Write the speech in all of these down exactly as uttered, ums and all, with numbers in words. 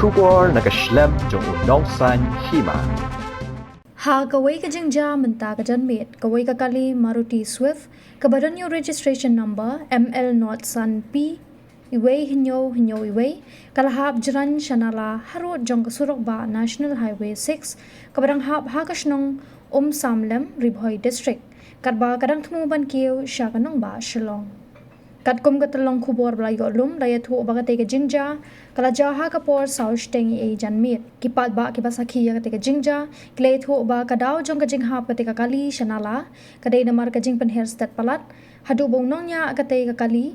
Khubor na ka shlem jong u nongsan hima. Ha kawei ka jingjia mynta ka janmiet, kawei ka kali Maruti Swift kaba don ïa u registration number M L not san P iwei hynñiew hynñiew iwei, ka la hap jrang sha nala harud jong ka surok bah National Highway six, kaba dang hap ha ka shnong Umsawlem, Ri Bhoi District, katba ka dang thmu ban kiew sha ka nongbah Shillong. Katkum ka tyllong khubor ba la ïoh lum, la ïathuh ba katei ka jingjia ka la jia ha ka por saw shiteng eiei janmiet. Ki paidbah kiba sakhi ïa katei ka jingjia ki la ïathuh ba ka daw jong ka jinghap katei ka kali sha nala ka dei namar ka jingpynher stet palat, haduh ba u nongñiah katei ka kali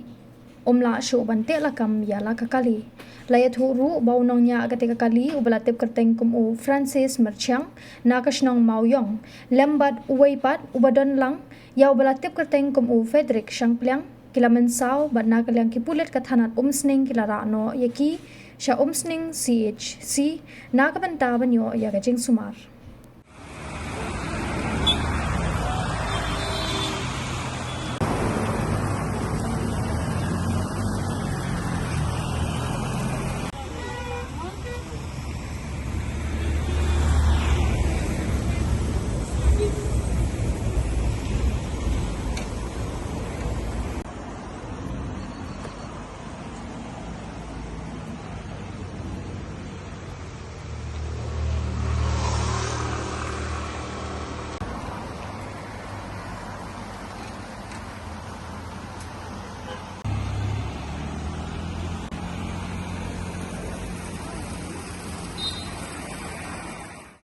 um lah shuh ban teh lakam ïa la ka kali. La ïathuh ruh ba u nongñiah katei ka kali, uba la tip kyrteng kum u Francis Myrchiang, na ka shnong Mawiong, lem bad uwei pat uba don lang ïa uba la tip kyrteng kum u Frederick Shangpliang, ki la mynsaw bad na ka liang ki pulit ka thanat Umsning ki la rah noh ïa ki sha Umsning C H C na ka bynta ban ïoh ïa ka jingsumar.